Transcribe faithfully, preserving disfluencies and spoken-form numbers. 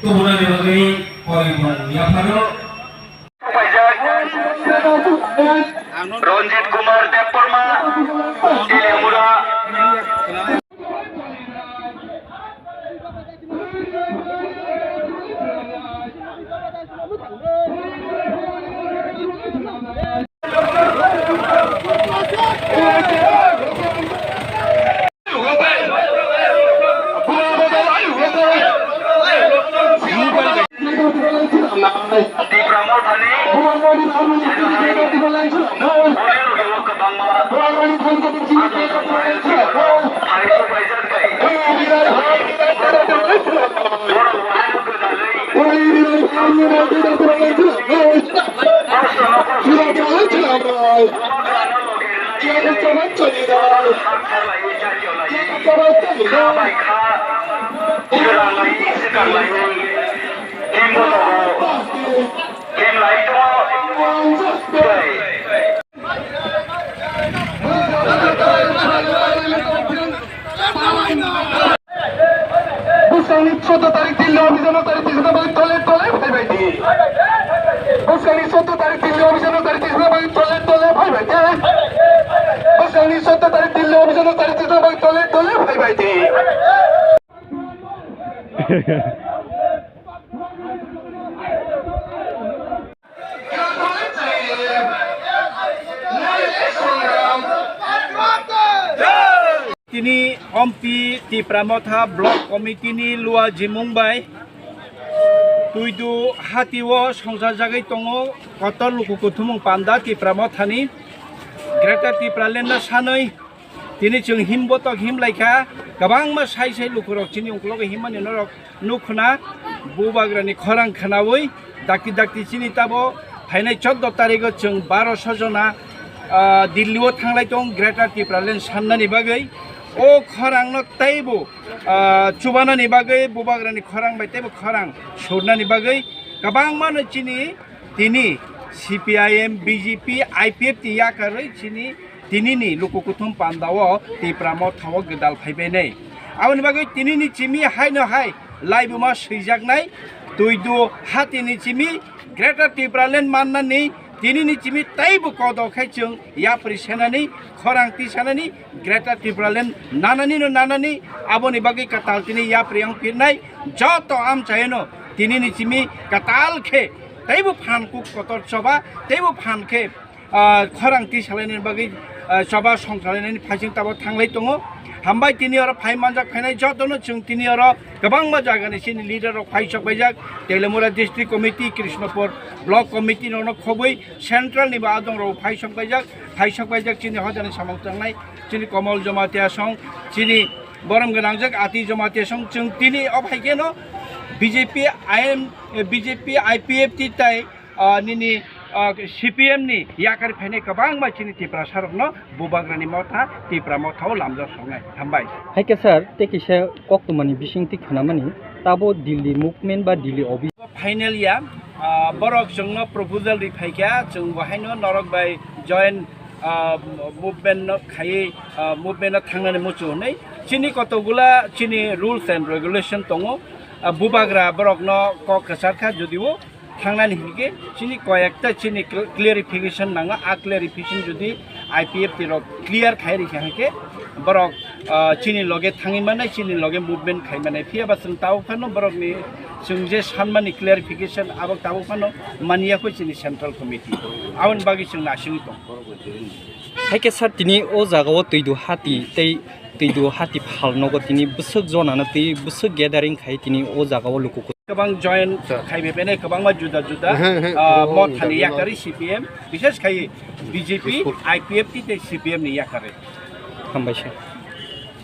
Tubunani bagwi poribong yapharo. Ranjit Kumar Debbarma, Teliamura. Tipra Mothani Bwskangni soddo tarik Dilli office-o no tarik tisna bagwi tole tole phaibai di. Bwskangni soddo tarik Dilli office-o no tarik tisna bagwi tole tole phaibai di. Bwskangni soddo tarik Dilli office-o no tarik tisna bagwi tole tole phaibai di. Tini Ompi Tipra Motha Block Committee ni lua jimung bai Tuidu hati o songchar jagwi tongo kotor luku kuthumung panda Tipra Motha ni Greater Tipraland no sanwi. Tini chwng him botok him laikha, kwbangma sai sai lukurok chini ungkologo himmani norok nukhuna, bubagrani khorang khwnawi dakti dakti chini tabo phainai choddo tarigo chwng baroso jona, ah, Dilli o thanglai tong Greater Tipraland sannani bagwi. O khorangno teibo, ah, chubanani bagwi, bubagrani khorang bai teibo khorang surnani bagwi kwbangmano chini tini C P I M, B J P, I P F T yakarwi chini tinini luku kuthum pandao Tipra Motha o gwdal phaibainai. Aboni bagwi tinini chimi haino hai laibuma swijaknai, Tuidu hatini chimi Greater Tipraland mannani tinini chimi teibo kodo khe chwng yapri senani, khorang tisanani, Greater Tipraland nanani no nanani, aboni bagwi kwtal tini yapri wng pirnai, joto amchaino tinini chimi kwtal khe teibo phan kuk kotor choba, teibo phan khe, ah, khorang tisalainani bagwi, ah, choba songchalainani phaising tabo thanglai tongo. Hambai tini oro phai manjak phainai jotono chwng tini oro kwbangma jagani chini leader rok phai sok paijak, Teliamura District Committee, Krishnapur Block Committee rokno khobwi central ni bo adong rok phai sok paijak, phai sok paijak chini hojani samung tangnai chini Komol Jamatia song, chini borom gwnangjak Ati Jamatia song, chwng tini o phai kheno B J P I M, B J P I P F T tai, ah, nini, ah, C P M ni yakar phainai kwbangma chini Tiprasa rokno Bubagrani Motha, Tipra Motha o lamjak songnai. Hambai. Hai khe sir, tei kisa koktwmani bisingtwi khwnamani, tabo Delhi movement ba Delhi office. Final ya, ah, borok chwngno proposal ri phaikha, chwng bo haino norok bai join, ah, movement no khaiwi, ah, movement no thangnani muchung hwnwi. Chini kotokgula chini rules and regulation tongo. Ah, bubagra borokno kok kwchar kha, judio thangnani hinkhe chini koyekta chini cl-, clarification nango. A clarification jodi I P F T rok clear khai rikha hinkhe borok, ah, chini loge thangwi mannai, chini loge movement khai mannai. Phiya ba chwng tabuk phano borokni chwng je sanmani clarification abo tabuk phano maniya kho chini central committee. Aboni bagwi chwng nasingwi tong. Hai khe sir, tini o jaga o Tuidu hati tei Tuidu hati phalnogo tini bwswk jonano tei bwswk gathering khai tini o jaga o luku. Kwbang join khai bai bene kwbangma juda juda, ah, mothani yakarwi C P M, bises khai B J P, I P F T tei C P M ni yakarwi. Hambai sir.